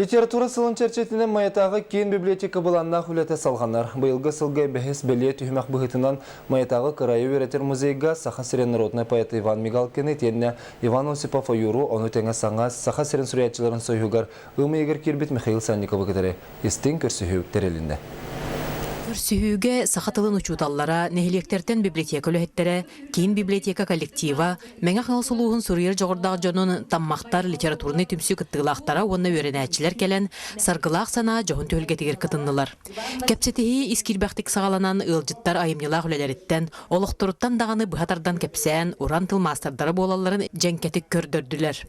Литература сылын чэрчитинэн Майатааҕы киин библиотека былааннаах үлэтэ салҕанар. Быйылгы сылга бэһис бэлиэ түһүмэх быһыытынан Майатааҕы кыраайы үөрэтэр музейга Саха сирин народнай поэта Иван Мигалкины итиэннэ Иван Осипов Ойууру, ону тэҥэ саҥа Саха сирин суруйааччыларын союһугар ыам ыйыгар киирбит Михаил Санниковы кытары истиҥ көрсүһүү тэрилиннэ. Көрсүһүүгэ саха тылын учууталлара, нэһилиэктэртэн библиотека үлэһиттэрэ, киин библиотека коллектива, Мэҥэ Хаҥалас улууһун суруйар дьоҕурдаах дьонун Таммахтар литературнай түмсүү кыттыылаахтара уонна үөрэнээччилэр кэлэн, саргылаах санаа дьоһун түһүлгэтигэр кытыннылар. Кэпсэтиһии ис киирбэхтик саҕаланан, ыалдьыттар айымньылаах үлэлэриттэн, олохторуттан даҕаны быһа тардан кэпсээн, уран тыл маастардара буолалларын дьэҥкэтик көрдөрдүлэр.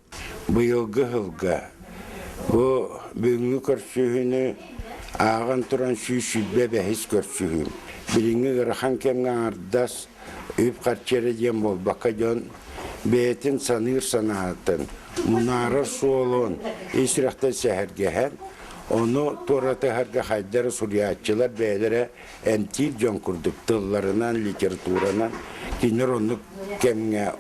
Быйылгы сылга бу бүгүҥҥү көрсүһүүнү ааҕан туран 125 көрсүһүүм. Билиҥҥи ыарахан кэмҥэ аҥардас үп-харчы эрэ диэн буолбакка дьон бэйэтин саныыр санаатын, мунаарар суолун ис сүрэхтэн сэһэргэһэн, ону туоратыһарга хайдары суруйааччылар бэйэлэрэ эмтиир дьон курдук тылларынан, литературанан кинилэр оннук кэмҥэ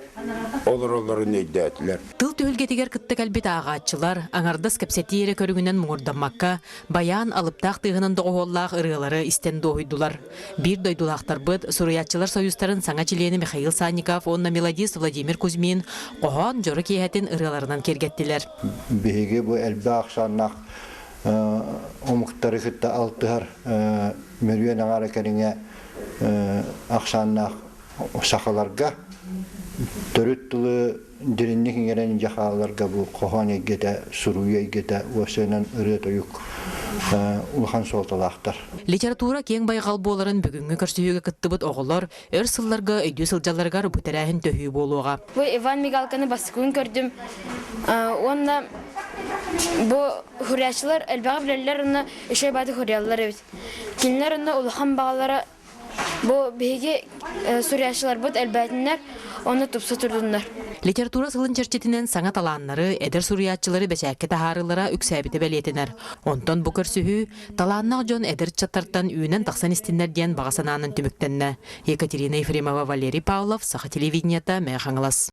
олороллорун өйдөөтүлэр. Тыл түһүлгэтигэр кытта кэлбит ааҕааччылар аҥардас кэпсэтии эрэ көрүҥүнэн муҥурдаммакка, байаан алыптаах тыаһынан доҕуһуоллаах ырыалары истэн дуоһуйдулар. Биир дойдулаахтарбыт, Суруйааччылар союзтарын саҥа чилиэнэ Михаил Санников уонна мелодист Владимир Кузьмин хоһоон дьоро киэһэтин ырыаларынан киэргэттилэр. Биһиги бу элбэх ахсааннаах омуктары кытта алтыһар мөрүөн аҥаара кэриҥэ ахсааннаах сахаларга төрүт тылы дириҥник иҥэрэн илдьэ хааларга бу хоһоон эйгэтэ, суруйуу эйгэтэ, уопсайынан ырыа-тойук улахан суолталаахтар. Литература киэҥ байҕал буоларын бүгүҥҥү көрсүһүүгэ кыттыбыт оҕолор өр сылларга өйдүү сылдьалларыгар бу тэрээһин төһүү буолуоҕа. Бу Иван Мигалканы бастакыбын көрдүм уонна бу хурячылар элбэҕи билэллэр уонна үчүгэй бааты хуруйаллар эбит. Кинилэр онно улахан баҕалара бу биһиги суруйааччыларбыт элбээтиннэр, онно тупса турдуннар. Литература сылын чэрчитинэн саҥа талааннары, эдэр суруйааччылары бэчээккэ таһаарыылара үксээбитэ бэлиэтэнэр. Онтон бу көрсүһүү талааннаах дьон эдэр ыччаттартан үүнэн тахсан истиннэр диэн баҕа санаанан түмүктэннэ. Екатерина Ефремова, Валерий Павлов, Саха телевидениета, Мэҥэ Хаҥалас.